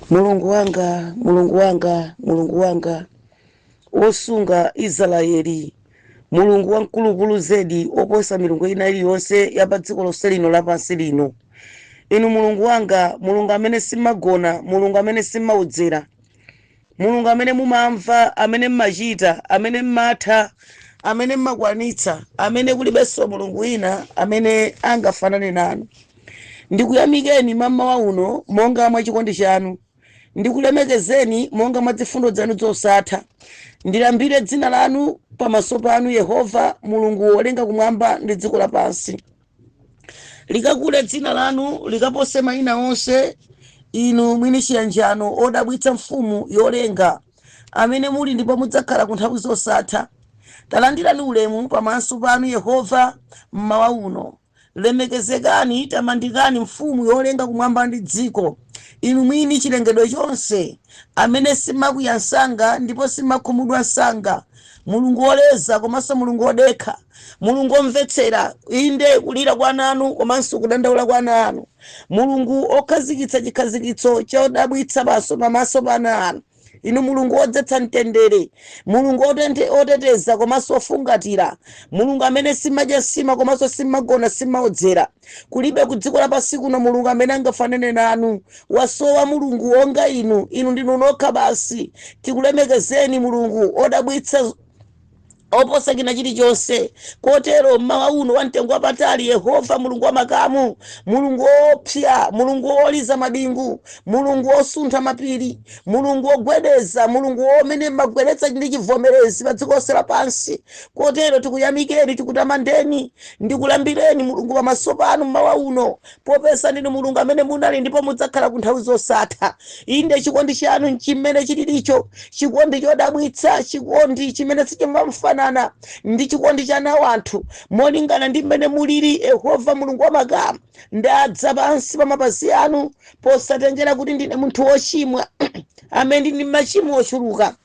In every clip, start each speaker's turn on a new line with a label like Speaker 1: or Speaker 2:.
Speaker 1: Mulungu wanga, Mulungu wanga, Mulungu wanga, wosunga Israeli, Mulungu wamkulukulu zedi oposa milungu ina iliyonse ya pa dziko lonse lino lapansi lino. Inu Mulungu wanga, Mulungu amene simmagona, Mulungu amene simmaodzera, Mulungu amene mumamva, amene mmachita, amene mmatha, amene mmakwanitsa, amene kulibenso Mulungu wina amene angafanane nanu. Ndikuyamikeni mammawa uno monga mwa chikondi chanu, ndikulemekezeni monga mwa zifundo zanu zosatha. Ndilambire dzina lanu pamaso panu, Yehova Mulungu wolenga kumwamba ndi dziko lapansi. Likakule dzina lanu, likapose mayina onse, inu mwini chiyanjano, odabwitsa mfumu yolenga, amene muli ndipo mudzakhala ku nthawi zosatha. Talandirani ulemu pamaso panu, Yehova, mmawa uno. Lemekezekani, tamandikani, mfumu yolenga kumwamba ndi dziko, inu mwini chilengedwe chonse, amene simakwiya msanga ndipo simakhumudwa msanga, Mulungu woleza komanso Mulungu wodekha, Mulungu womvetsera, inde kulira kwa ana anu komanso kudandaula kwa ana anu, Mulungu okhazikitsa chikhazikitso chodabwitsa pamaso pa ana anu. Inu Mulungu wodzetsa mtendere, Mulungu oteteza komanso ofungatira, Mulungu amene simadya nsima komanso simagona, simaodzera. Kulibe ku dziko lapansi kuno Mulungu amene angafanane nanu. Wasowa Mulungu wonga inu, inu ndinu nokha basi. Tikulemekezeni Mulungu odabwitsa oposa china chilichonse. Kotero mmawa uno wa mtengo wapatali, Yehova Mulungu wa makamu, Mulungu woopsa, Mulungu woliza mabingu, Mulungu wosuntha mapiri, Mulungu wogwedeza, Mulungu womene mmagweretsa ndi chivomerezi pa dziko lonse lapansi. Kotero tikuyamikeni, tikutamandeni, ndikulambireni Mulungu pamaso panu mmawa uno, popeza ndinu Mulungu amene munali ndipo mudzakhala ku nthawi zosatha. Inde chikondi chanu nchimene chililicho, chikondi chodabwitsa, chikondi chimene sichimafanana ndi chikondi cha ana anthu, molingana ndi mmene mulili. Yehova Mulungu wa makamu, ndadza pansi pa mapazi anu, posatengera kuti ndine munthu wochimwa amene ndili machimo ochuluka,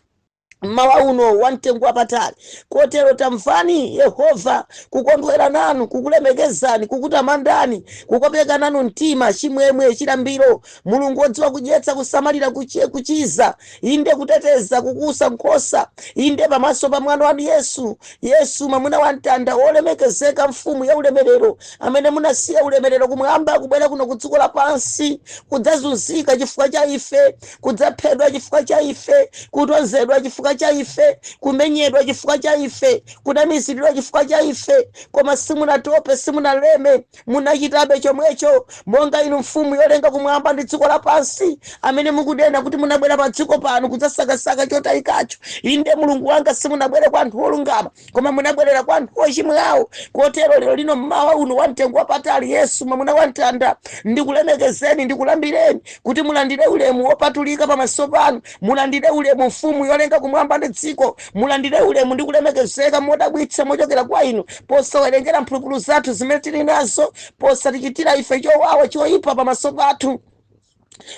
Speaker 1: mmawa uno wa mtengo wapatali. Kotero tamvani Yehova, kukondwera nanu, kukulemekezani, kukutamandani, kukopeka nanu mtima, chimwemwe, chilambiro. Mulungu wodziwa kudyetsa, kusamalira, kuchiza, inde kuteteza, kukusa nkhosa, inde pamaso pa mwana wanu Yesu, Yesu mwamuna wa mtanda wolemekezeka, mfumu ya ulemerero, amene munasiya ulemerero kumwamba kubwera kuno ku dziko lapansi kudzazunzika chifukwa cha ife, kudzaphedwa chifukwa cha ife, kutonzedwa chifukwa cha ife, kumenyedwa chifukwa cha ife, kunamiziridwa chifukwa cha ife, koma simunatope, simunaleme, munachitabe chomwecho. Monga inu mfumu yolenga kumwamba ndi dziko lapansi, amene mukunena kuti munabwera pa dziko pano kudzasakasaka chotayikacho, inde Mulungu wanga, simunabwere kwa anthu olungama, koma munabwerera kwa anthu ochimwawo. Kotero lero lino mmawa uno wa mtengo wapatali, Yesu mwamuna wa mtanda, ndikulemekezeni, ndikulambireni kuti mulandire ulemu wopatulika pamaso panu. Mulandire ulemu, mfumu yolenga kumwamba ndi dziko. Mulandire ulemu ndi kulemekezeka modabwitsa mochokera kwa inu, posawerengera mphulupulu zathu zimene tili nazo, posatichitira ife chowawa choyipa pamaso pathu.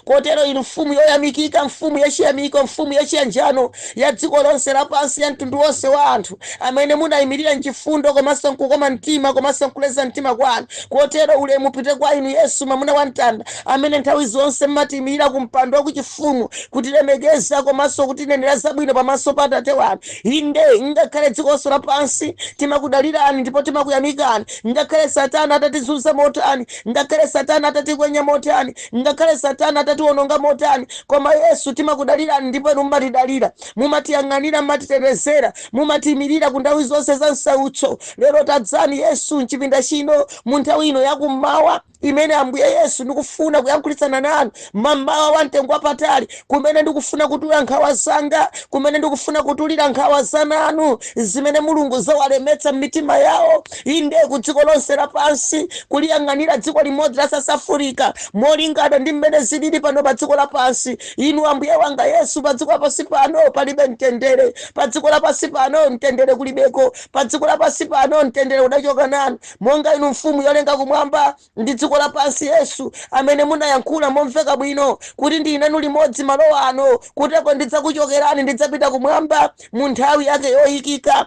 Speaker 1: Kotero inu mfumu yoyamikika, mfumu yachiyamiko, mfumu yachiyanjano ya dziko lonse lapansi, ya mtundu wonse wa anthu, amene munayimirira mchifundo komanso mkukoma mtima komanso mkuleza mtima kwanu. Kotero ulemu upite kwa inu, Yesu mwamuna wa mtanda, amene nthawi zonse mmatiyimirira ku mpando wakuchifumu, kutilemekeza komanso kutinenera zabwino pamaso pa Atate wanu. Inde ngakhale dziko lonse lapansi, timakudalirani ndipo timakuyamikani. Ngakhale Satana atatizunza motani, ngakhale Satana atatikwenya motani, ngakhale Satana atatiwononga motani, koma Yesu timakudalirani ndipo inu mumatidalira, mumatiyang'anira, mumatitetezera, mumatiyimirira ku nthawi zonse za msautso. Lero tadzani Yesu mchipinda chino mu nthawi ino yakummawa imene Ambuye Yesu ndikufuna kuyankhulitsana nanu mammawa wa mtengo wapatali, kumene ndikufuna kutula nkhawa zanga, kumene ndikufuna kutulira nkhawa zananu zimene Mulungu zawalemetsa m'mitima yawo. Inde ku dziko lonse lapansi, kuliyang'anira dziko limodzi la South Africa molingana ndi mmene zilili pano pa dziko lapansi, inu Ambuye wanga Yesu, pa dziko lapansi pano palibe mtendere. Pa dziko lapansi pano mtendere kulibeko. Pa dziko lapansi pano mtendere udachoka nanu. Monga inu mfumu yolenga kumwamba ndi dziko lapansi, Yesu amene munayankhula momveka bwino kuti ndi inanu limodzi malo ano, kuteko ndidzakuchokerani, ndidzapita kumwamba mu nthawi yake yoyikika.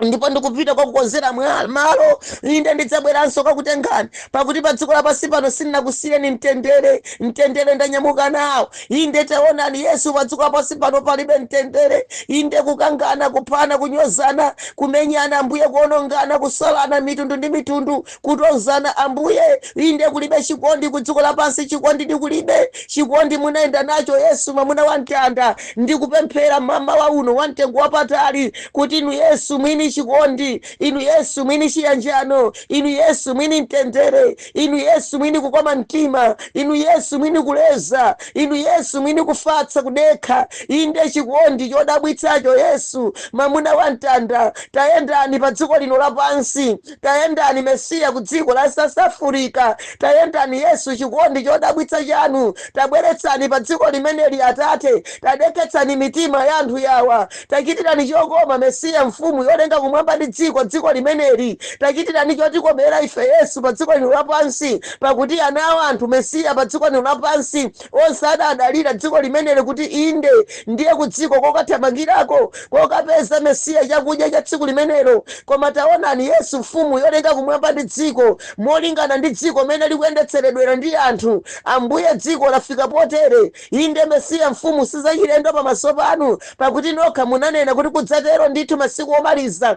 Speaker 1: Ndipo ndikupita kwakukonzera malo. Inde, ndidzabweranso kakutengani, pakuti pa dziko lapansi pano sindinakusiyeni mtendere, mtendere ndanyamuka nawo. Inde, taonani Yesu, pa dziko lapansi pano palibe mtendere. Inde, kukangana, kuphana, kunyozana, kumenyana, Ambuye, kuonongana, kusalana, mitundu ndi mitundu kutonzana, Ambuye. Inde, kulibe chikondi ku dziko lapansi, chikondi ndikulibe. Chikondi munayenda nacho Yesu, mwamuna wa mtanda. Ndikupemphera mmawa uno wa mtengo wapatali kuti inu Yesu mwini chikondi, inu Yesu mwini chiyanjano, inu Yesu mwini mtendere, inu Yesu mwini kukoma mtima, inu Yesu mwini kuleza, inu Yesu mwini kufatsa, kudekha, inde, chikondi chodabwitsacho, Yesu mwamuna wa mtanda, tayendani pa dziko lino lapansi. Tayendani Mesiya ku dziko la South Africa. Tayendani Yesu, chikondi chodabwitsa chanu tabweretsani pa dziko limeneli. Atate, tadekhetsani mitima ya anthu yawa. Tachitirani chokoma Mesiya, mfumu yolenga kumwamba ndi dziko. Dziko limeneli tachitirani chotikomera ife Yesu pa dziko lino lapansi, pakuti ana awo anthu Mesiya pa dziko lino lapansi onse adadalira dziko limeneli kuti inde, ndiye ku dziko kokathamangirako kokapeza Mesiya chakudya cha tsiku limenelo. Koma taonani Yesu, mfumu yolenga kumwamba ndi dziko, molingana ndi dziko mene likuyendetseredwera ndi anthu, Ambuye, dziko lafika potere. Inde Mesiya mfumu, sizachilendo pamaso panu, pakuti nokha munanena kuti kudzatero ndithu masiku omaliza.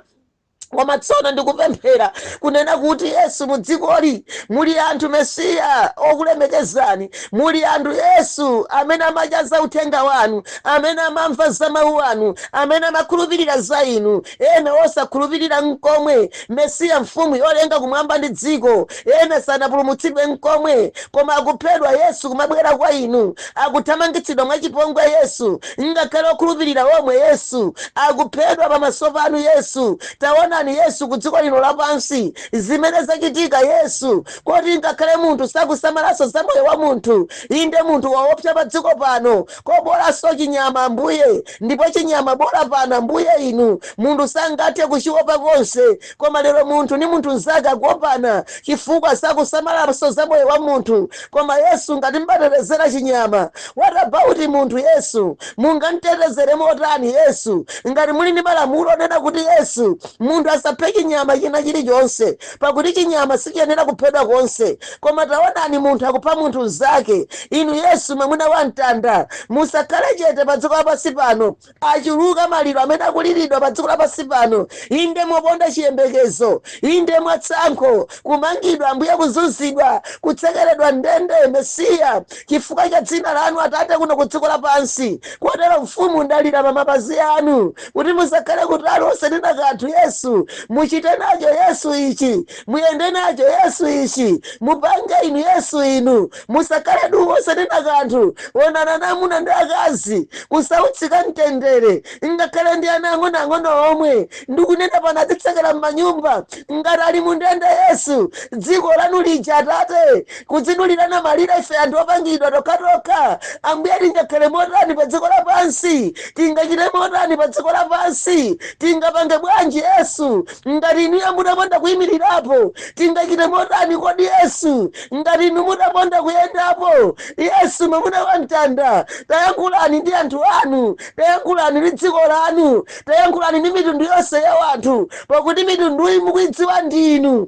Speaker 1: Koma tsono ndikupemphera kunena kuti Yesu, mudzikoli muli anthu Mesiya okulemekezani, muli anthu Yesu amene amadya za uthenga wanu, amene amamva za mawu anu, amene amakhulupirira za inu, ena osakhulupirira nkomwe. Mesiya mfumu yolenga kumwamba ndi dziko, ena sanapulumutsidwe nkomwe, koma akuphedwa Yesu kumabwera kwa inu, akuthamangitsidwa mwachipongwe Yesu, ngakhale okhulupirira omwe Yesu akuphedwa pamaso panu Yesu. Taonani Yesu, ku dziko lino lapansi zimene zachitika Yesu, koti ngakhale munthu sakusamalanso za moyo wa munthu. Inde, munthu waopsa pa dziko pano kobolanso chinyama, Ambuye, ndipo chinyama bola pano, Ambuye, inu munthu sangathe kuchiopa konse. Koma lero munthu ndi munthu mnzake akuopana chifukwa sakusamalanso za moyo wa munthu. Koma Yesu, ngati mbatetezera chinyama, what about munthu Yesu? Mungamtetezere motani Yesu, ngati muli ndi malamulo onena kuti Yesu, munthu asaphe chinyama china chilichonse, pakuti chinyama sichiyenera kuphedwa konse? Koma taonani, munthu akupha munthu mnzake. Inu Yesu mwamuna wa mtanda, musakhale chete pa dziko lapansi pano. Achuluka maliro amene akuliridwa pa dziko lapansi pano, inde, moponda chiyembekezo, inde, mwatsankho, kumangidwa Ambuye, kuzunzidwa, kutsekeredwa ndende Mesiya chifukwa cha dzina lanu Atate kuno ku dziko lapansi. Kotero mfumu, ndalira pa mapazi anu kuti musakhale kutali osanena kanthu. Yesu, muchite nacho Yesu ichi, muyende nacho Yesu ichi, mupange inu Yesu, inu musakhale du osanena kanthu. Onana namuna ndi akazi kusautsika mtendere, ngakhale ndi ana ang'onoang'ono omwe ndikunena pano adzitsekera m'manyumba ngati ali mundende Yesu. Dziko lanu lija Atate, kudzidulirana malire ife anthu opangidwa tokhatokha, Ambuye, tingakhale motani pa dziko lapansi? Tingachite motani pa dziko lapansi? Tingapange bwanji Yesu ngati inuyo mutaponda kuyimirirapo? Tingachite motani kodi Yesu ngati inu mutaponda kuyendapo? Yesu mwamuna wa mtanda, tayankhulani ndi anthu anu, tayankhulani ndi dziko lanu, tayankhulani ndi mitundu yonse ya wanthu, pakuti mitunduyi mukuidziwa ndinu.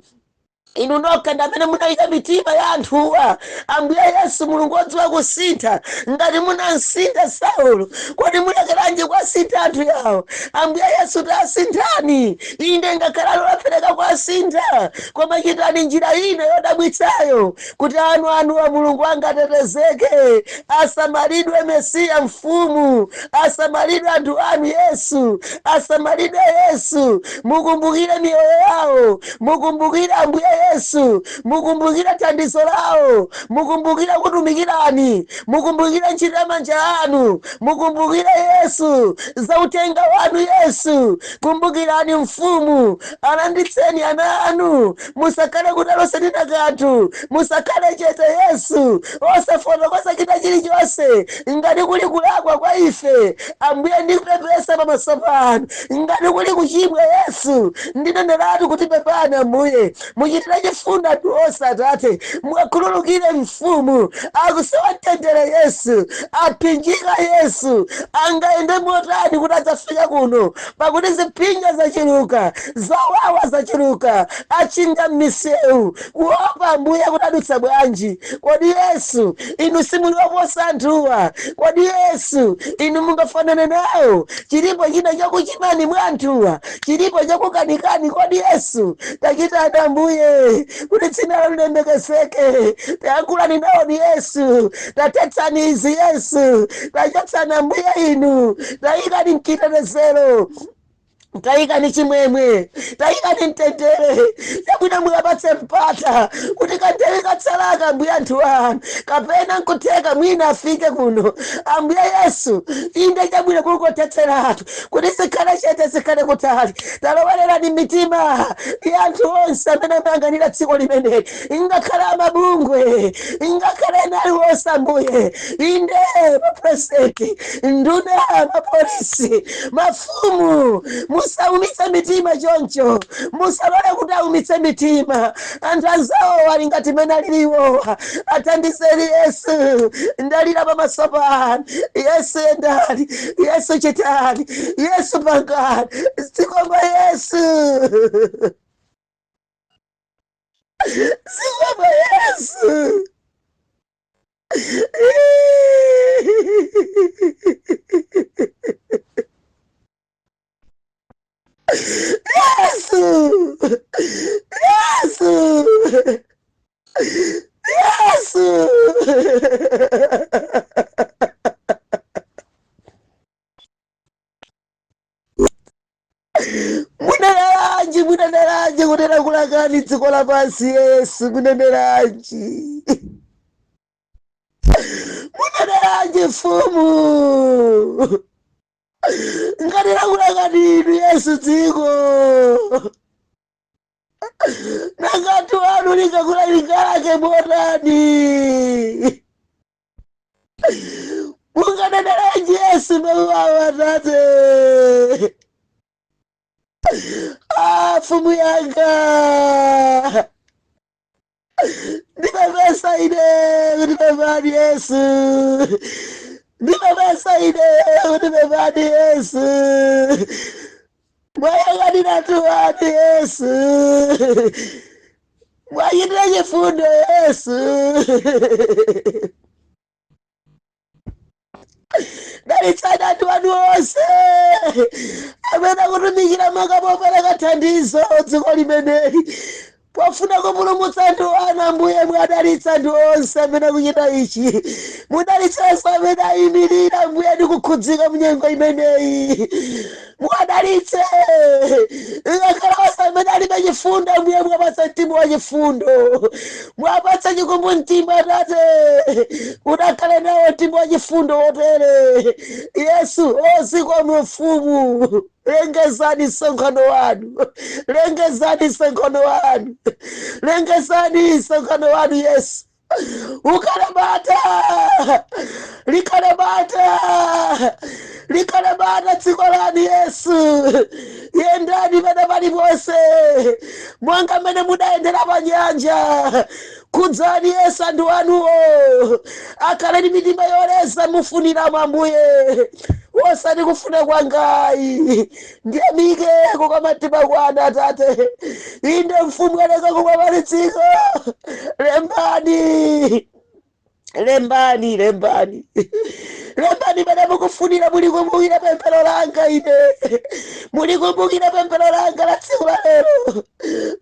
Speaker 1: Inu nokha ndi amene munayika mitima ya anthuwa. Ambuye Yesu, Mulungu wodziwa kusintha, ngati munamsintha Saulo, kodi mulekeranji kuwasintha anthu yawo? Ambuye Yesu, tasinthani. Inde, ngakhale alolepereka kuwasintha, koma chitani njira ina yodabwitsayo kuti anu anuwa Mulungu angatetezeke, asamalidwe Mesiya mfumu, asamalidwe anthu anu Yesu, asamalidwe Yesu. Mukumbukire miyoyo yawo, mukumbukire Ambuye Yesu, mukumbukire thandizo lawo, mukumbukire kutumikirani, mukumbukire ntchito ya manja anu, mukumbukire Yesu za uthenga wanu Yesu. Kumbukirani mfumu, alanditseni ana anu. Musakhale kutali osanena kanthu, musakhale chete Yesu, osafotokoza china chilichonse. Ngati kuli kulakwa kwa ife, Ambuye, ndikupepesa pamaso panu. Ngati kuli kuchimwa Yesu, ndineneratu kuti pepani Ambuye, muchitire Mwachitira chifundo anthu onse Atate, mwakhululukire mfumu, akusowa mtendere Yesu, aphinjika Yesu, angayende motani kuti adzafika kuno, pakuti ziphinjo zachuluka, zowawa zachuluka, achinga m'misewu, kuopa Ambuye kuti adutsa bwanji. Kodi Yesu, inu simuli oposa anthuwa? Kodi Yesu, inu mungafanane nawo? Chilipo china chakuchimani mwa anthuwa? Chilipo chakukanikani? Kodi Yesu, tachitani Ambuye kuti dzina lanu lilemekezeke. Tayankhulani nawoni Yesu, tathetsani izi Yesu, tachotsani Ambuye inu, tayikani mchitetezero, tayikani chimwemwe, tayikani mtendere. Chabwino, mukapatse mpata kuti kanthawi katsalaka Ambuye anthu anu kapena nkutheka mwina afike kuno Ambuye Yesu. Inde, chabwino, kungothetseratu kuti zikhale chete, zikhale kutali. Talowererani mitima ya anthu onse amene amayang'anira dziko limeneli, ngakhale amabungwe, ngakhale ena aliwonse Ambuye. Inde, mapresidenti, nduna, mapolisi, mafumu, musaumitse mitima choncho, musalole kuti aumitse mitima anthu anzawo ali ngati mene aliliwo. Athandizeni Yesu, ndalira pamaso panu Yesu. Yendani Yesu, chitani Yesu, pangani. Zikomo Yesu, zikomo Yesu. Yesu, Yesu, Yesu. Muneneranji, muneneranji kuti lakulakani dziko lapansi Yesu? Muneneranji, muneneranji mfumu, ngati lakulakani inu Yesu dziko? Nanga anthu anu lingakula lingalake motani? Munganeneranji Yesu mawu awo Atate? Ah, mfumu yanga, ndipepesa ine kuti pepani Yesu, ndipepesa ine kuti pepani Yesu. Mwayang'anira anthu anu Yesu, mwachitira chifundo Yesu. Dalitsani anthu anu onse amene akutumikira maka popereka thandizo dziko limeneli pofuna kupulumutsa anthu anu. Ambuye, mwadalitsa anthu onse amene akuchita ichi, mudalitsenso amene ayimirira Ambuye ndi kukhudzika munyengo imeneyi. Mwadalitse ngakhale onse amene alibe chifundo. Ambuye, mwapatsa mtima wa chifundo, mwapatsa chikumbu mtima Atate, kuti akhale nawo mtima wa chifundo wotere Yesu. Zikomo mfumu. Lengezani msonkhano wanu, lengezani msonkhano wanu, lengezani msonkhano wanu Yesu. Ukhale bata, likhale bata, likhale bata dziko lanu Yesu. Yendani pena paliponse mwanga mmene mudayendera pa nyanja. Khudzani Yesu anthu anuwo, akhale ndi mitima yoleza mufuniramo Ambuye, osati kufuna kwangayi. Ndiyamike kukoma mtima kwanu Atate. Inde mfumu aleka kumwa dziko. Lembani, lembani, lembani, lembani pene mukufunira. Mulikumbukira pemphero langa ine, mulikumbukira pemphero langa la tsiku la lero.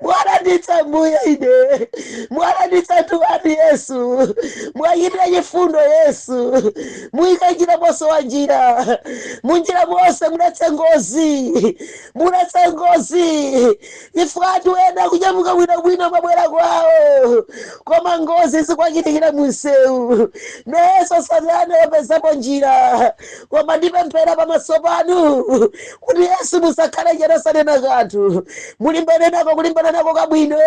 Speaker 1: Mwalanditsa Mbuye ine, mwalanditsa anthu anu Yesu, mwachitira chifundo Yesu. Muyika njira mosowa njira, munjira monse muletse ngozi, muletse ngozi, chifukwa anthu ena kunyamuka bwinobwino mabwera kwawo, koma ngozi zikwachitikira munsewu. Nayenso Satana wapezapo njira. njira. Koma ndipemphera pamaso panu kuti Yesu musakhale chete osanena kanthu. Mulimbane nako, kulimbana nako kabwino,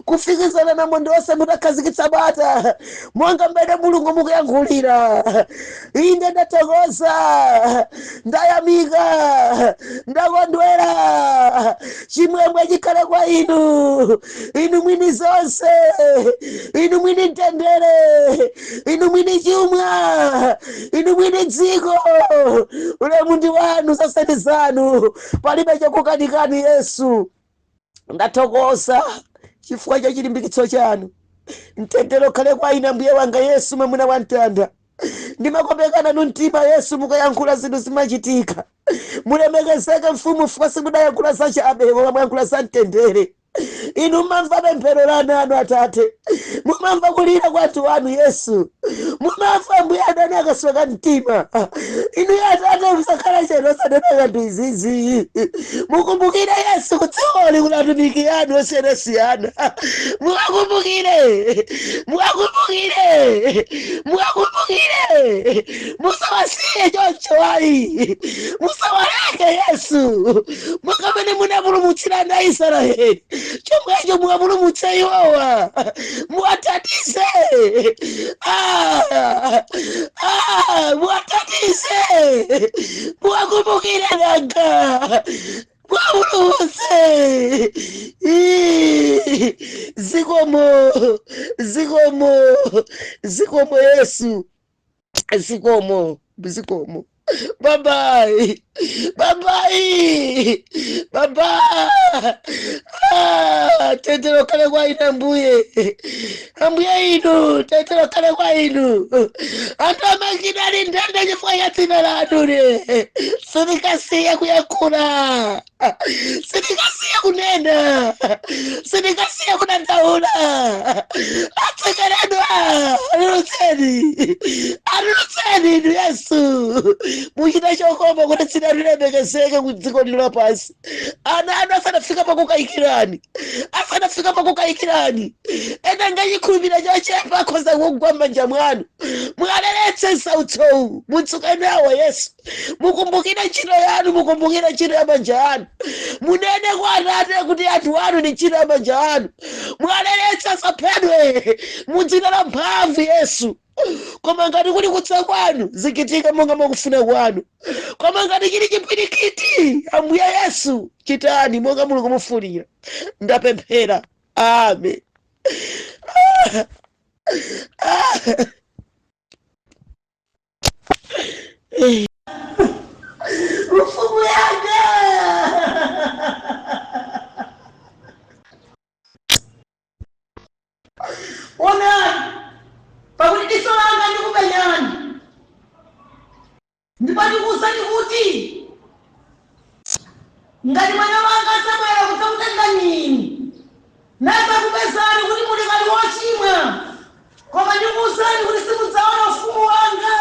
Speaker 1: kufikizana na mondo onse mutakhazikitsa bata monga mmene Mulungu mukuyankhulira. Inde, ndathokoza, ndayamika, ndakondwera. Chimwemwe chikhale kwa inu, inu mwini zonse, inu mwini mtendere, inu mwini chuma, inu mwini dziko. Ulemu ndi wanu, zonse ndi zanu, palibe chokukanikani Yesu. Ndathokoza chifukwa cha chilimbikitso chanu. Mtendere ukhale kwa inu, Ambuye wanga Yesu, mwamuna wa mtanda. Ndimakopeka nanu mtima Yesu, mukayankhula zinthu zimachitika. Mulemekezeke Mfumu, chifukwa simudayankhula zachabe, koma mwayankhula za mtendere. Inu mumamva pemphero la ana anu Atate, mumamva kulira kwa anthu anu Yesu, mumamva Ambuye adani akasweka mtima. Inu Atate, musakhala chete osanena kanthu izizi. Mukumbukire Yesu, kudzikoli kuli atumiki anu osiyanasiyana. Mukakumbukire, mukakumbukire, mukakumbukire, musawasiye choncho ayi, musawaleke Yesu. Monga mene munapulumutsira ana a Israeli, chomwecho muwapulumutse iwowa, muwathandize. Ah, ah, muwathandize, muwakumbukire nanga, muwapulumutse. Ii, zikomo, zikomo, zikomo Yesu, zikomo, zikomo. Bye bye, bye bye, bye bye. Ah, mtendere ukhale kwa inu Ambuye, Ambuye inu, mtendere ukhale kwa inu. Anthu amangidwa ali ndende chifukwa cha dzina lanu le. Sindingasiye kuyankhula, sindingasiye kunena, sindingasiye kudandaula. Atsekeredwa, atulutseni, atulutseni inu Yesu. Muchite chokoma kuti dzina lilemekezeke ku dziko lino lapansi. Ana anu asanafika pakukayikirani, asanafika pakukayikirani, ena ngachikhulupiriro chochepa akhoza kugwa m'manja mwanu. Mukaleletse msautsowu, mutsuke nawo Yesu. Mukumbukire ntchito yanu, mukumbukire ntchito ya manja anu. Munene kwa Atate kuti anthu anu ndi ntchito ya manja anu. Mukaleletse asaphedwe mu dzina la mphamvu Yesu. Koma ngati kuli kudza kwanu, zichitike monga mwakufuna kwanu. Koma ngati chili chipwirikiti, Ambuye Yesu, chitani monga Mulungu mufunira. Ndapemphera, amen. Mfumu yanga. Onani, pakuti diso langa ndikupenyani, ndipo ndikuwuzani kuti ngati mwana wanga adzabwera kudzakutengani inu, nadzakupezani kuti muli kali wochimwa, koma ndikuwuzani kuti simudzaona ufumu wanga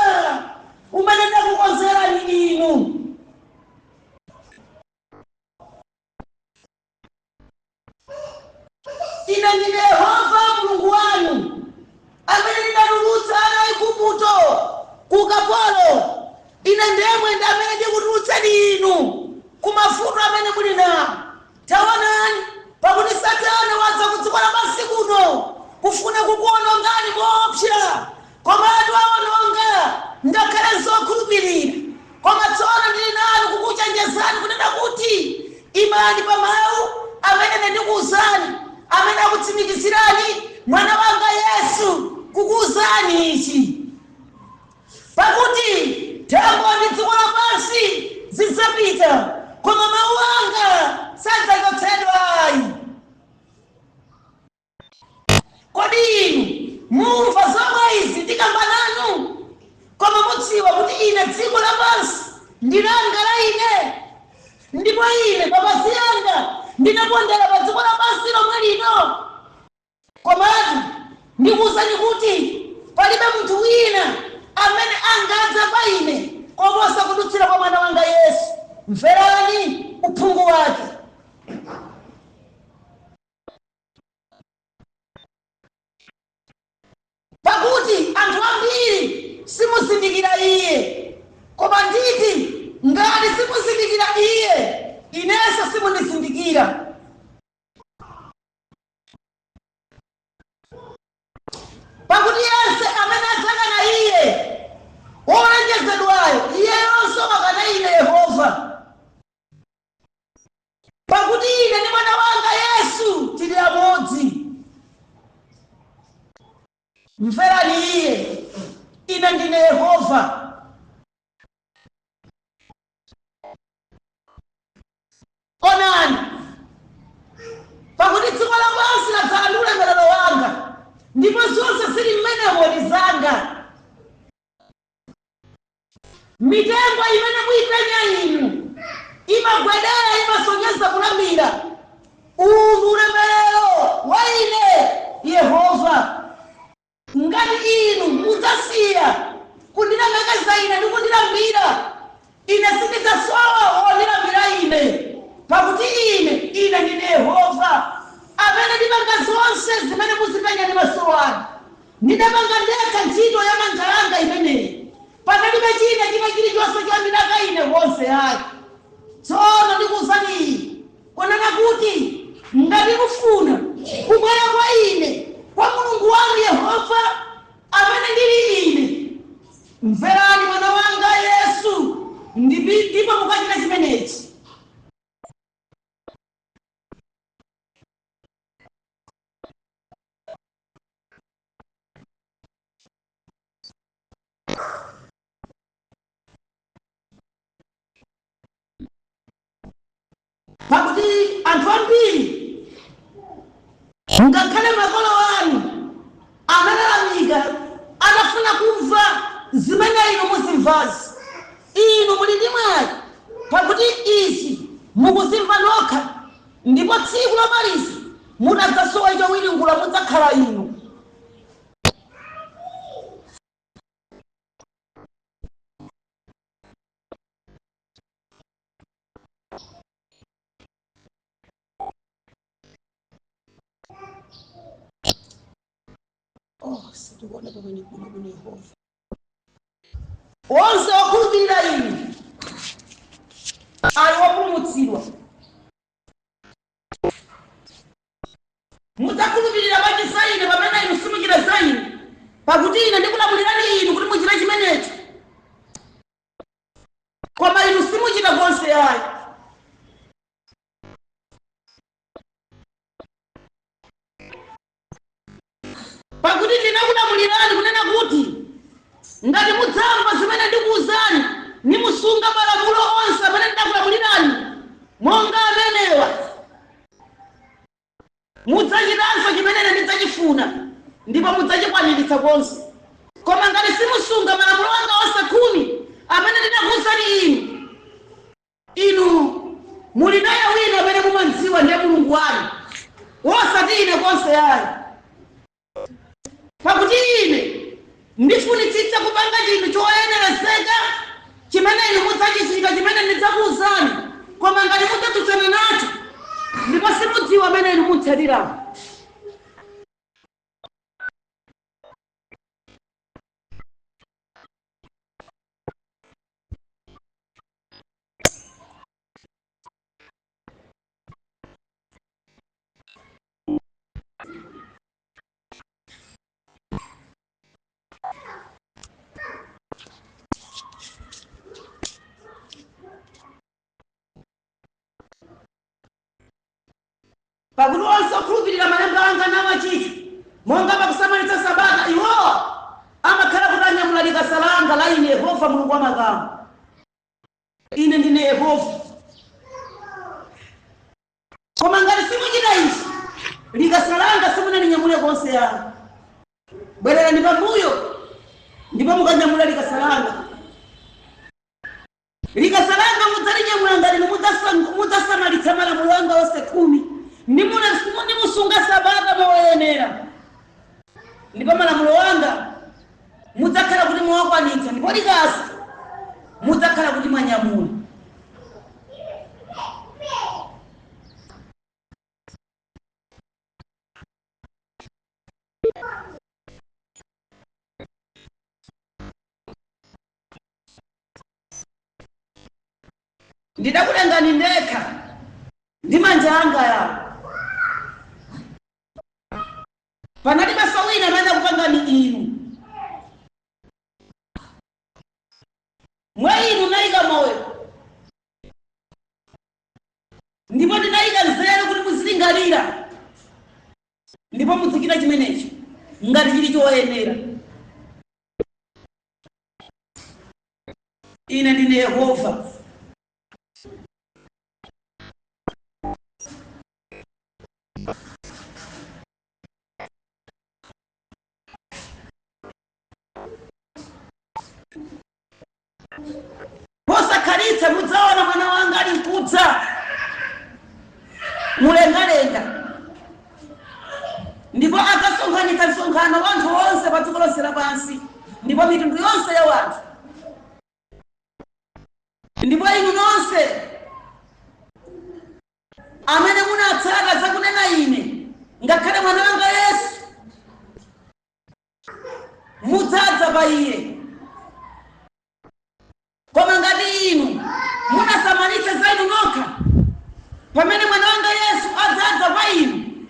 Speaker 1: umene ndakukonzerani inu. Ine ndine Yehova Mulungu wanu, amene ndinatulutsa ana a Igupto ku ukapolo. Ine ndemwe ndi amene ndikutulutseni inu ku mavuto amene muli nawo. Taonani, pakuti Satana wadza ku dziko lapansi kuno kufuna kukuwonongani koopsa. Komatu awononga ngakhale zokhulupirira. Koma tsono ndili nanu kukuchenjezani, kunena kuti, Imani pa mawu amene ine ndikuuzani, amene akutsimikizirani Mwana wanga Yesu kukuuzani ichi. Pakuti thambo ndi dziko lapansi zidzapita, koma mawu anga sadzachotsedwa ayi. Kodi inu mumva zomwe izi ndikamba nanu? Koma mudziwa kuti ine dziko lapansi ndi langa la ine, ndipo ine mapazi anga ndinapondera pa dziko lapansi lomwe lino. Komatu ndikuuzani kuti palibe munthu wina amene angadza kwa ine koposa kudutsira kwa Mwana wanga Yesu. Mverani uphungu wake. Pakuti anthu ambiri simuziwa.
Speaker 2: Simuzindikira Iye. Koma nditi, ngati simuzindikira Iye, Inenso simundizindikira. Pakuti yense amene adzakana Iye wolonjezedwayo, iyeyonso wakana Ine Yehova. Pakuti ine ndi mwana wanga Yesu tili amodzi. Mverani Iye, Ine ndine Yehova. Onani, pakuti dziko lapansi ladzala ndi ulemerero wanga, ndipo zonse zili m'menemo ndi zanga. Mitengo imene muipenya inu imagwedera, imasonyeza kulambira. Uwu ndi ulemerero wa Ine Yehova. Ngati inu mudzasiya kundilemekeza Ine ndi kundilambira, Ine sindidzasowa wondilambira Ine, pakuti Ine, Ine ndine Yehova, amene ndipanga zonse zimene muzipenya ndi maso anu. Ndidapanga ndekha ntchito ya manja anga imeneyi. Panalibe china china chilichonse chondilaka Ine konse ayi. Tsono ndikuuzani inu, kunena kuti, ngati mufuna kubwera kwa Ine, kwa Mulungu wanu Yehova, amene ndili Ine, mverani mwana wanga Yesu, ndipo mukachita chimenechi. Pakuti anthu ambiri, ngakhale makolo anu, analalamika atafuna kumva zimene inu muzimvazi. Inu muli ndi mwayi, pakuti izi mukuzimva nokha, ndipo tsiku lomaliza mutadzasowa chowiringula mudzakhala inu. Oh, sitikuona pamene kuno kuno Yehova. Onse okhulupirira inu ali wopulumutsidwa. Mudzakhulupirira bwanji za Ine pamene inu simuchita za Ine? Pakuti Ine ndikulamulirani inu kuti muchite chimenecho, koma inu simuchita konse ayi. Pakuti ndinakulamulirani kunena kuti, Ngati mudzamva zimene ndikuuzani, nimusunga malamulo onse amene ndidakulamulirani, monga amenewa, mudzachitanso chimene Ine ndidzachifuna, ndipo mudzachikwaniritsa konse. Koma ngati simusunga malamulo anga onse khumi amene ndidakuuzani inu, inu muli naye wina amene mumamdziwa, ndiye Mulungu wanu, wosati Ine konse ayi. Pakuti Ine ndifunitsitsa kupanga chinthu choyenerezeka chimene inu mudzachichita, chimene ndidzakuuzani, koma ngati mudzatsutsana nacho, ndipo simudziwa amene inu mutsatirayo. Pakuti onse okhulupirira malemba anga nawachita, monga pakusamalitsa sabata, iwowa amakhala kuti anyamula likasa langa la Ine Yehova Mulungu wa makamu. Ine ndine Yehova. Koma ngati simuchita ichi, likasa langa simunalinyamule konse ayi. Bwererani pambuyo ndipo mukanyamula likasa langa. Likasa langa mudzalinyamula ngati inu mudzasamalitsa malamulo anga onse khumi, nimusunga sabata moyenera, ndipo malamulo anga mudzakhala kuti mwawakwanitsa, ndipo likasa mudzakhala kuti mwanyamula. Ndidakulengani ndekha ndi manja anga yawo. Panalibenso wina amene akupangani inu. Mwa inu ndinayika moyo, ndipo ndinayika nzeru kuti muzilingalira ndipo muzichita chimenecho ngati chili choyenera. Ine ndine Yehova. Posakhalitsa mudzaona mwana wanga ali nkudza mulengalenga, ndipo adzasonkhanitsa msonkhano wa anthu onse pa dziko lonse lapansi, ndipo mitundu yonse ya wanthu. Ndipo inu nonse amene munatsata zakunena ine, ngakhale mwana wanga Yesu, mudzadza pa iye. Koma ngati inu munasamalitsa za inu nokha, pamene mwana wanga Yesu adzadza kwa inu,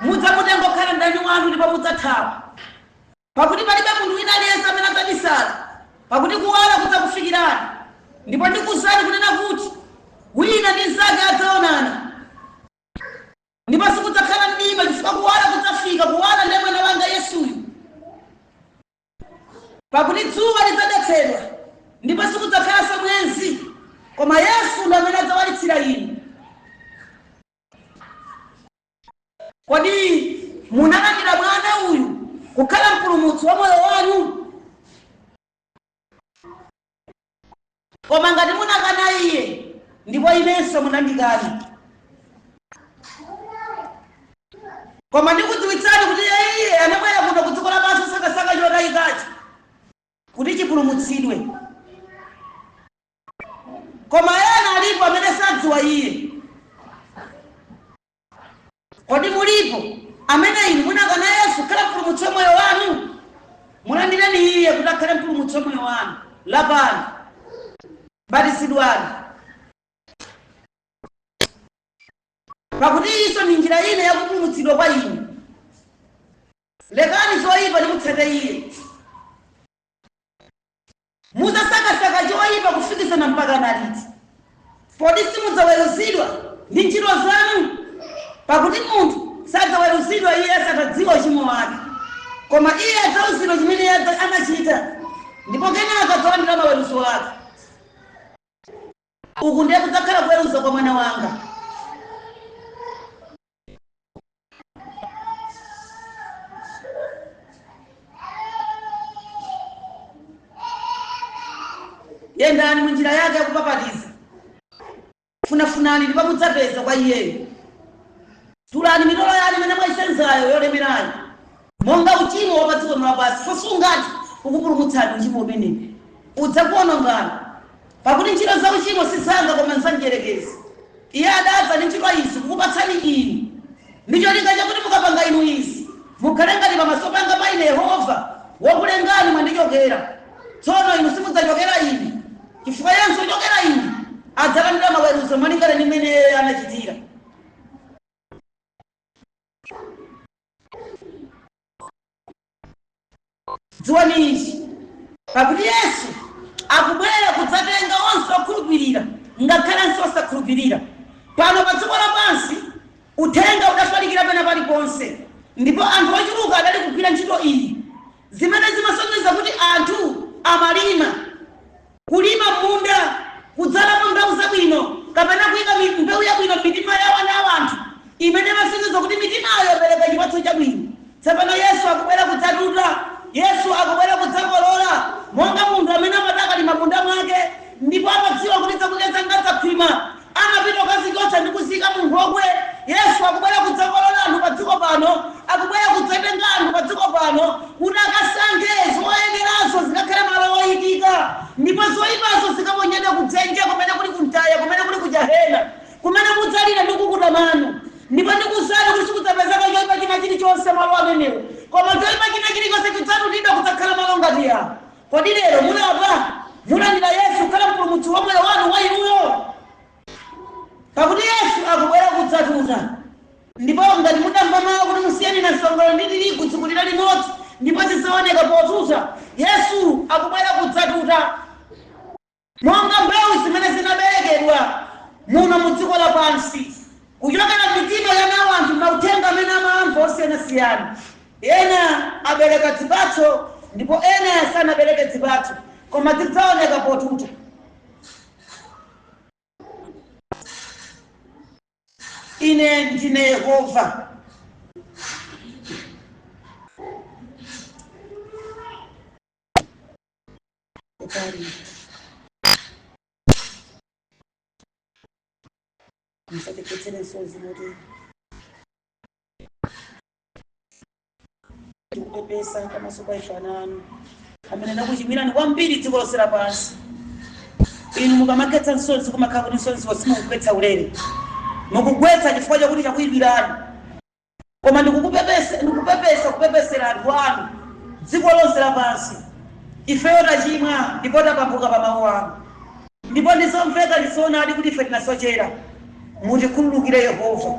Speaker 2: mudzamutenga kukhala mdani wanu ndipo mudzathawa. Pakuti palibe munthu wina aliyense amene adzabisala, pakuti kuwala kudzakufikirani. Ndipo ndikuuzani kunena kuti wina ndi mnzake adzaonana. Ndipo sikudzakhala mdima, chifukwa kuwala kudzafika, kuwala ndiye mwana wanga Yesuyu. Pakuti dzuwa lidzadetsedwa, ndipo sikudzakhalanso mwezi, koma Yesu ndi amene adzawalitsira inu. Kodi munalandira mwana uyu kukhala mpulumutsi wa moyo wanu? Koma ngati munakana iye, ndipo inenso munandikana. Koma ndikudziwitsani kuti iye anabwera kuno ku dziko lapansi kusakasaka chotayikacho kuti chipulumutsidwe. Koma ena alipo amene sadziwa iye. Kodi mulipo amene inu munakana Yesu kukhala mpulumutsi wa moyo wanu? Mulandireni iye kuti akhale mpulumutsi wa moyo wanu. Lapani, batizidwani, pakuti iyinso ndi njira ina yakupulumutsidwa kwa inu. Lekani zoyipa nimutsate iye. Mudzasakasaka choyipa kufikizana mpakana liti? Poti simudzaweruzidwa ndi ntchito zanu? Pakuti munthu sadzaweruzidwa iye asatadziwa uchimo wake, koma iye adzauzidwa chimene iye anachita, ndipo kenaka adzalandira maweruzo ake. Uku ndiye kudzakhala kuweruza kwa mwana wanga. Yendani mu njira yake yakupapatiza, funafunani ndipo mudzapeza kwa iyeyo. Tulani mitolo yanu imene mwayisenzayo yolemerayo, monga uchimo wa padziko lino lapansi, for sungathe kukupulumutsani uchimo umenewu, udzakuonongani. Pakuti ntchito za uchimo si zanga koma nza mdyerekezi. Iye adadza ndi ntchito izi kukupatsani inu, ndi cholinga chakuti mukapanga inu izi, mukhale ngati pamaso panga pa ine Yehova, wokulengani mwandichokera. Tsono inu simudzachokera ine, chifukwa yense wochokera ine adzalandira maweruzo malingana ndi mmene iye anachitira. Dziwani ichi, pakuti Yesu akubwera kudzatenga onse okhulupirira ngakhalenso osakhulupirira. Pano pa dziko lapansi uthenga udafalikira pena paliponse ndipo anthu ochuluka adali kugwira ntchito iyi, zimene zimasonyeza kuti anthu amalima. Kulima m'munda, kudzalamo mbewu zabwino, kapena kuika mbewu yabwino m'mitima ya ana a anthu, imene imasonyeza kuti mitimayo yabereka chipatso chabwino. Tsopano Yesu akubwera kudzatuta. Yesu akubwera kudzakolola. Monga munthu amene amati akalima m'munda mwake, ndipo amadziwa kuti zakudya zanga zakhwima, amapita kukazichotsa ndi kuziika mu nkhokwe. Yesu akubwera kudzakolola anthu padziko pano, akubwera kudzatenga anthu padziko pano, kuti akasankhe zoyenerazo zikakhale malo oyikika, ndipo zoyipazo zikaponyedwe ku dzenje, kumene kuli kumtaya, kumene kuli ku jahena, kumene mudzalira ndi kukukuta mano. Ndipo ndikuuzani kuti sikudzapezeka choyipa china chilichonse malo amenewo, koma choyipa china chilichonse chidzatutidwa kudzakhala malo ngati awa. Kodi lero mulapa? Mulandira Yesu kukhala Mpulumutsi wa moyo wanu wa inuyo? Pakuti Yesu akubwera kudzatuta. Ndipo ngati mudamva mawu kuti musiyeni namsongole ndi tirigu zikulira limodzi ndipo zidzaoneka potuta, Yesu akubwera kudzatuta. Monga mbewu zimene zinaberekedwa muno mu dziko lapansi kuchokera m'mitima ya nawo anthu mauthenga amene amamva osiyanasiyana, ena abereka zipatso ndipo ena sanabereke zipatso, koma zidzaoneka potuta. Ine ndine Yehova. Pepani. Musatigwetsere msozi moti tikupepesa pamaso pa ife ana anu amene takuchimwirani kwambiri dziko lonse lapansi. Inu mukamakhetsa msozi kumakhala kuti msoziwo simukugwetsa ulere, mukugwetsa chifukwa chakuti chakuyipirani. Koma ndikukupepesa, ndikupepesa, kupepesera anthu anu, dziko lonse lapansi. Ifeyo tachimwa ndipo tapambuka pa mawu anu. Ndipo ndi zomveka ndi zoonadi kuti ife tinasochera. Mutikhululukire Yehova.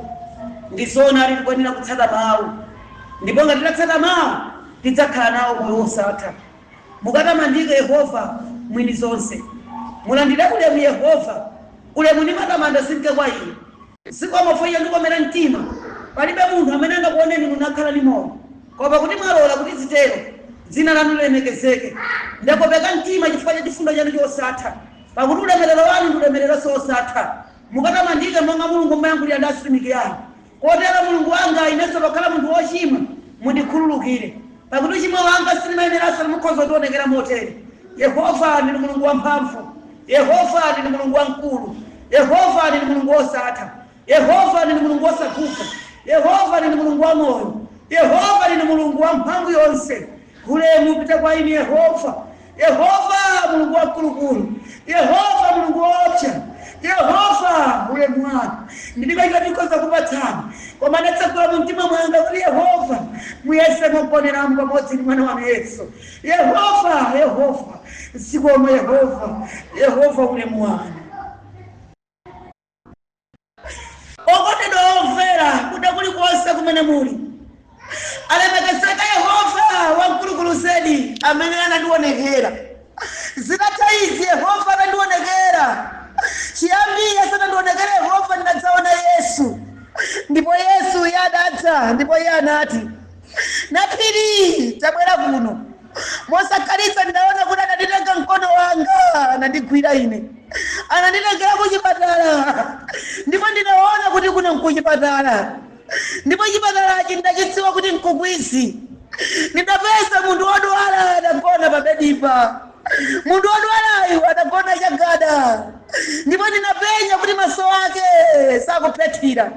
Speaker 2: Ndi zoonadi tikuyenera kutsata mawu. Ndipo ngati titatsata mawu, tidzakhala nawo moyo wosatha. Mukatamandike Yehova mwini zonse. Mulandire ulemu Yehova. Ulemu ndi matamando zimke kwa inu. Zikomo chifukwa chondikomera mtima. Palibe munthu amene angakuoneni inu nakhala ndi moyo. Koma pakuti mwalola kuti zitero, dzina lanu lilemekezeke. Ndakopeka mtima chifukwa cha chifundo chanu chosatha, pakuti ulemerero wanu ndi ulemereronso wosatha. Mukatamandike monga Mulungu mumayankhulira ndi azitumiki anu. Kotero, Mulungu wanga, inenso pokhala munthu wochimwa, mundikhululukire, pakuti uchimo wanga sindimayeneranso kuti mukhoza kundionekera motere. Yehova, ndinu Mulungu wamphamvu. Yehova, ndinu Mulungu wamkulu. Yehova, ndinu Mulungu wosatha. Yehova, ndinu Mulungu wosaguga. Yehova, ndinu Mulungu wamoyo. Yehova, ndinu Mulungu wamphamvu yonse. Ulemu upite kwa inu Yehova. Yehova, Mulungu wamkulukulu. Yehova, Mulungu woopsa. Yehova, ulemu wanu. Ndilibe choti ndikhoza kupatsani, koma ndatsegula mu mtima mwanga kuti Yehova muyese mogoneramo pamodzi ndi mwana wanu Yesu. Yehova, Yehova, zikomo Yehova, Yehova ulemu wanu. Okondedwa omvera, kuda kulikonse kumene muli, alemekezeke Yehova wamkulukulu zedi amene anandionekera. Zitatha izi Yehova anandionekera. Chiyambire asanandionekere Yehova ndinadzaona Yesu. Ndipo Yesu iye adadza ndipo iye anati, Naphiri, tabwera kuno. Mosakhalitsa ndinaona kuti ananditenga mkono wanga, anandigwira ine, ananditengera kuchipatala, ndipo ndinaona kuti kuno nkuchipatala, ndipo chipatalachi ndachidziwa kuti nku Queens. Ndinapeza munthu wodwala atagona pa bedipa. Munthu wodwalayu atagona chagada, ndipo ndinapenya kuti maso ake sakuphethira,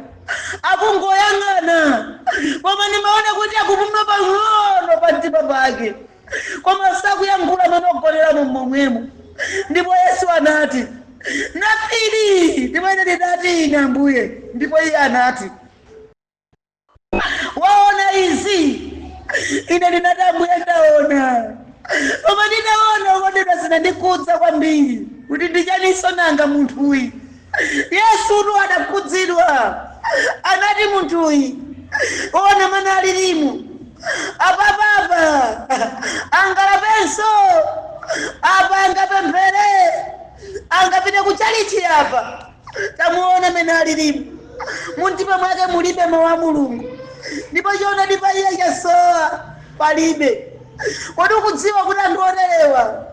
Speaker 2: akungoyang'ana, koma ndimaona kuti akupuma pang'ono pa mtima pake, koma sakuyankhula manogoneramo momwemo. Ndipo Yesu anati, Naphiri! Ndipo ine ndinati, Ine Ambuye. Ndipo iye anati, Waona izi? Ine ndinati, Ambuye, ndaona. Koma nditaona, okondedwa, zinandikhudza kwambiri kuti ndichaninso nanga munthuyi. Yesutu adakhudzidwa, anati munthuyi, ona mene alilimu, apapapa angalapenso, apa angapemphere, angapite ku chalichi apa, tamuona mene alilimu, mumtima mwake mulibe mawu a Mulungu, ndipo choonadi pa iye chasowa, palibe. Kodi ukudziwa kuti anthu oterewa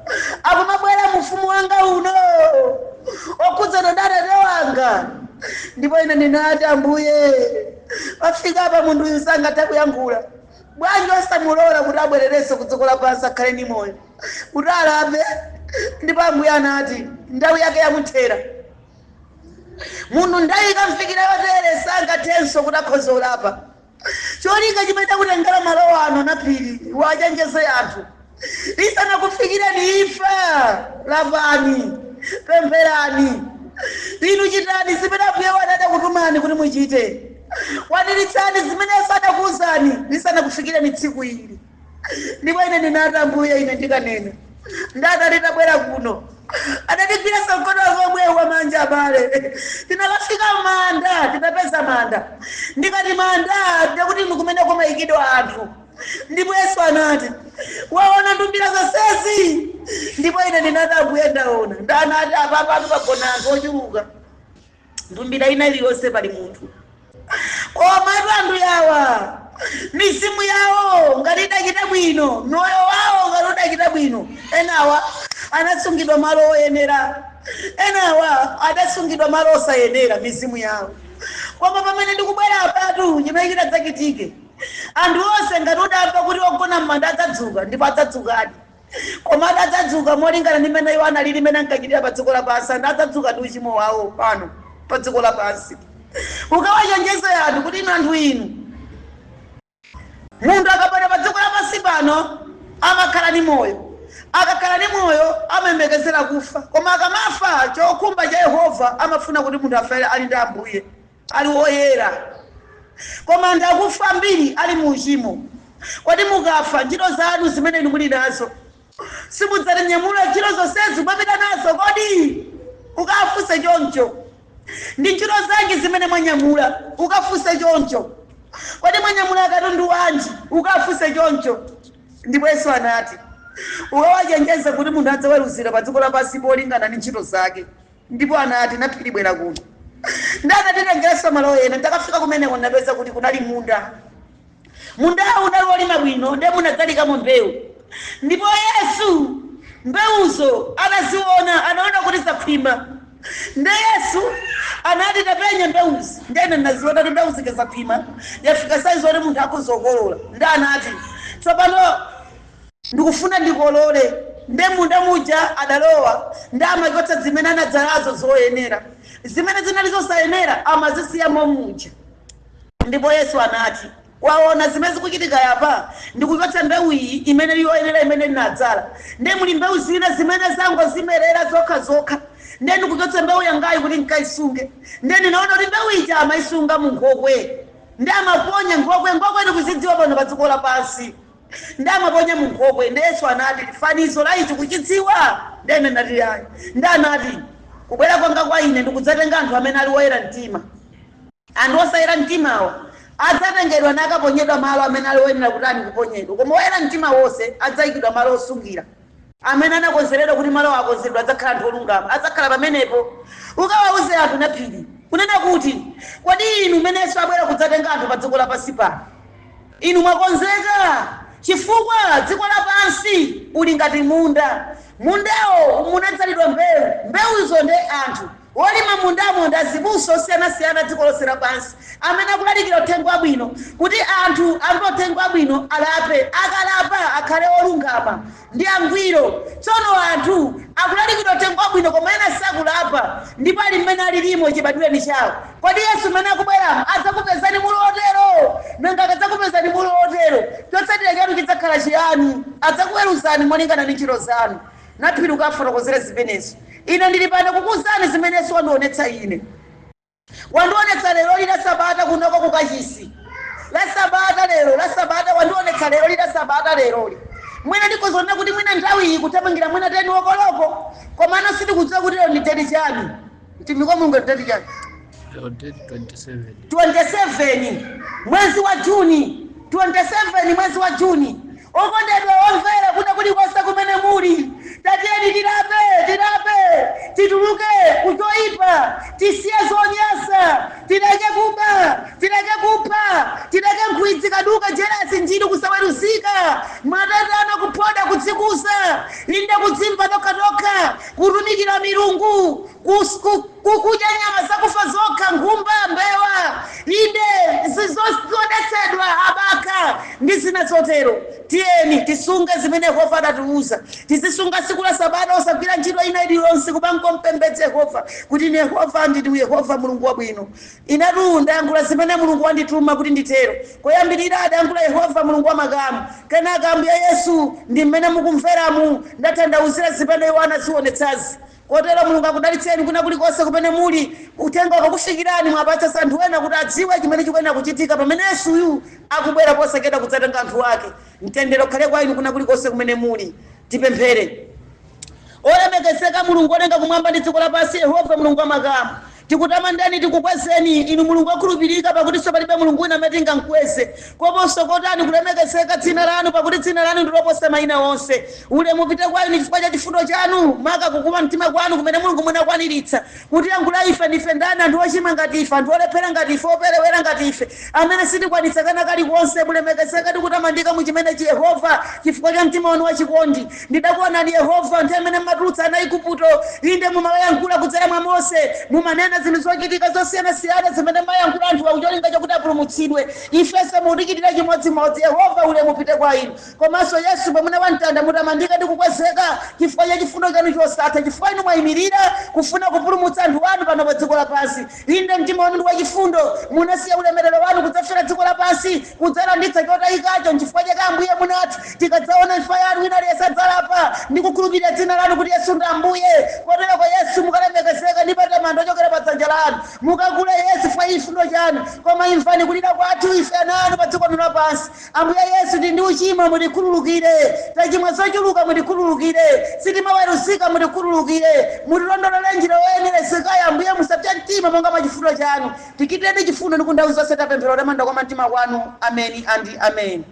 Speaker 2: akumabwera mu ufumu wanga uno, okhudzana ndi Atate wanga? Ndipo ine ndinati, Ambuye, pafika apa munthu uyu sangathe kuyankhula. Bwanji osamulola kuti abwererenso ku dziko lapansi akhale ndi moyo, kuti alape? Ndipo Ambuye anati, Nthawi yake yamuthera. Munthu nthawi ikamfikira yotere sangathenso kuti akhoza kulapa. Cholinga chimene ndakutengera malo ano Naphiri, wachenjeze anthu. Isanakufikireni imfa, lapani, pempherani. Inu chitani zimene Ambuye wanu adakutumani kuti muchite. Kwaniritsani zimene Yesu adakuuzani lisanakufikireni tsiku ili. Ndipo ine ndinati, Ambuye, ine ndikanena. Ndatati tabwera kuno, adatigwiranso mkono wake omwewu wamanja. Abale, tinakafika manda, tinapeza manda. Ndikati manda, ndikuti kumene kumayikidwa anthu. Ndipo Yesu anati, "Waona ndumbira zonsezi?" Ndipo ine ndinati, "Ambuye, ndaona." Ndanati, "Apapatu pagona anthu ochuluka, ndumbira ina iliyonse pali munthu. Koma anthu yawa, mizimu yawo ngati idachita bwino, moyo wawo ngati udachita bwino, enawa anasungidwa malo oyenera, enawa adasungidwa malo osayenera, mizimu yawo. Koma pamene ndikubwera apatu, chimene chitadzachitike, anthu onse, ngati udamva kuti ogona m'manda adzadzuka, ndipo adzadzukadi, koma adzadzuka molingana ndi mmene iwo analili, mmene ankachitira pa dziko lapansi. Anthu adzadzuka ndi uchimo wawo pano pa dziko lapansi. Ukawachenjeze anthu kuti, inu anthu inu, munthu akabwera pa dziko lapansi pano amakhala ndi moyo. Akakhala ndi moyo amayembekezera kufa. Koma akamafa, chokhumba cha Yehova amafuna kuti munthu afere ali ndi Ambuye, ali woyera. Koma anthu akufa ambiri ali mu uchimo. Kodi mukafa, ntchito zanu zimene inu muli nazo, simudzatinyamula ntchito zonsezi mwapita nazo? Kodi ukafunse choncho, ndi ntchito zanji zimene mwanyamula? Ukafunse choncho, kodi mwanyamula katundu wanji? Ukafunse choncho. Ndipo Yesu anati, "Ukawachenjeza kuti munthu adzaweruzira pa dziko lapansi polingana ndi ntchito zake." Ndipo anati, "Naphiri, bwera kuno." Ndatitengesa malo ena. Ndakafika kumeneko, ndapeza kuti kunali munda. Mundawu unali wolima bwino, ndiye munadzalikamo mbewu. Ndipo Yesu mbewuzo anaziona, anaona kuti zakhwima. Nde Yesu anati, "Tapenya mbewuzi." Ndene naziona kuti mbewu zike zakhwima, yafika saizi oti munthu akuzokolola. Nde anati, "Tsopano ndikufuna ndikolole." Nde munda muja adalowa, ndi amachotsa zimene anadzalazo zoyenera, zimene zinali zosayenera amazisiya momuja. Ndipo Yesu anati, "Waona zimene zikuchitika yapa? Ndikuchotsa mbewu iyi imene yoyenera, imene ndinadzala. Nde muli mbewu zina zimene zangozimerera zokha zokha. Nde ndikuchotsa mbewu yangayi kuti nkaisunge." Nde ndinaona kuti mbewu ija amayisunga mu nkhokwe, ndi amaponya nkhokwe. Nkhokwe ndikuzidziwa pano pa dziko lapansi. Ndi amaponya mu nkhokwe. Ndi Yesu anati, "Fanizo la ichi kuchidziwa?" Ndene ndati, "Ayi." Ndi anati, "Kubwera kwanga kwa ine ndikudzatenga anthu amene ali woyera mtima. Anthu osayera mtimawa adzatengedwa nakaponyedwa malo amene ali woyenera kutani, kuponyedwa. Koma woyera mtima wonse adzayikidwa malo osungira amene anakonzeredwa, kuti malo akonzedwa adzakhala anthu olungama, adzakhala pamenepo. Ukawauze anthu, Naphiri, kunena kuti, kodi inu, mmenenso abwera kudzatenga anthu pa dziko lapansi pano, inu mwakonzeka? Chifukwa dziko lapansi uli ngati munda. Mundawo munadzalidwa mbewu. Mbewuzo ndi anthu wolima mundamo ndi azibusa osiyanasiyana dziko lonse lapansi amene akulalikira uthenga wabwino kuti anthu amve uthenga wabwino, alape. Akalapa, akhale olungama ndi angwiro. Tsono anthu akulalikira uthenga wabwino, koma ena sakulapa ndipo ali mmene alilimo chibadwireni chawo. Kodi Yesu mmene akubweramo adzakupezani muli otero? Nanga akadzakupezani muli otero, chotsatira chanu chidzakhala chiyani? Adzakuweruzani molingana ndi ntchito zanu. Naphiri, ukafotokozera zimenezo. Ine ndili pano kukuwuzani zimene Yesu wandionetsa ine. Wandionetsa lero lila Sabata kunoko kukachisi la Sabata, lero la Sabata. Wandionetsa lero lila Sabata, leroli. Mwina ndikozonena kuti mwina nthawi iyi kuthamangira mwina 10 o'clock, komano sindikudziwa kuti lero ndi date chani. Mtumiki wa Mulungu, date chani?
Speaker 3: Lero date 27.
Speaker 2: 27 mwezi wa Juni, 27 mwezi wa Juni. Okondedwa omvera kuna kulikonse kumene muli, tatiyeni tilape, tilape, tituluke kuchoipa, tisiye zonyasa, tileke kuba, tileke kupha, tileke nkhwidzi, kaduka, jealousy, njiru, kusaweruzika, matatano, kuphoda, kudzikuza, linde, kudzimva tokhatokha, kutumikira milungu, kudya nyama zakufa zokha, nkhumba, mbewa, inde zodetsedwa, abaka ndi zina zotero. Tiyeni tisunge zimene Yehova adatiuza. Tizisunga tsiku la Sabata, osagwira ntchito ina iliyonse, kumangompembedza Yehova, kuti ine Yehova nditi Yehova Mulungu wabwino. Inetu ndayankhula zimene Mulungu wandituma kuti nditero. Koyambirira adayankhula Yehova Mulungu wa makamu, kenaka Ambuye Yesu, ndi mmene mukumveramu ndatanthauzira zimene iwo anazionetsazi. Kotero Mulungu akudalitseni kuna kulikonse kumene muli. Uthenga ukakufikirani, mwapatsa anthu ena kuti adziwe chimene chikuyenera kuchitika pamene Yesuyu akubwera posachedwa kudzatenga anthu ake. Mtendere ukhale kwa inu kuna kulikonse kumene muli. Tipemphere. Olemekezeka Mulungu olenga kumwamba ndi dziko lapansi, Yehova Mulungu wamakamu, tikutamandani, tikukwezeni inu Mulungu wokhulupirika, pakutinso palibe Mulungu wina amene tingamkweze koposa. Kotani kulemekezeka dzina lanu, pakuti dzina lanu ndiloposa mayina onse. Ulemu upite kwa inu chifukwa cha chifundo chanu, maka kukoma mtima kwanu kumene Mulungu munakwaniritsa kutiyankhula ife. Ndife ndani, anthu ochimwa ngati ife, anthu olephera ngati ife, operewera ngati ife, amene sitikwanitsa kana kalikonse? Mulemekezeka ndi kutamandika mu chimenechi, Yehova, chifukwa cha mtima wanu wachikondi. Ndidakuonani, Yehova, nthawi imene mmatulutsa ana Igupto. Inde, mumawayankhula kudzera mwa Mose, mumanena zinthu zochitika zosiyanasiyana zimene mayankhula anthu akucholinga chokuti apulumutsidwe. Ifenso mutichitira chimodzimodzi, Yehova. Ulemu upite kwa inu. Komanso Yesu pamene wamtanda, mutamandika ndi kukwezeka chifukwa cha chifundo chanu chosatha, chifukwa inu mwayimirira kufuna kupulumutsa anthu anu pano pa dziko lapansi. Inde, mtima wanu ndi wachifundo, munasiya ulemerero wanu kudzafera dziko lapansi, kudzalanditsa chotayikacho. Nchifukwa chake, Ambuye, munati tikadzaona imfa yanu, wina aliyense adzalapa ndi kukhulupirira dzina lanu kuti Yesu ndi Ambuye. Kotereko, Yesu, mukalemekezeka ndi matamando ochokera pa dzanja lanu. Mukakule, Yesu, chifukwa chifundo chanu. Koma imvani kulira kwathu ife ana anu pa dziko lino lapansi. Ambuye Yesu, tili ndi uchimo, mutikhululukire. Tachimwa zochuluka, mutikhululukire. Sitimaweruzika, mutikhululukire. Mutilondolere njira yoyenerezekayo. Ambuye, musapsa mtima monga mwa chifundo chanu. Tichitireni chifundo ndi ku nthawi zonse. Tapemphera utamanda kwa mtima kwanu. Ameni and amen.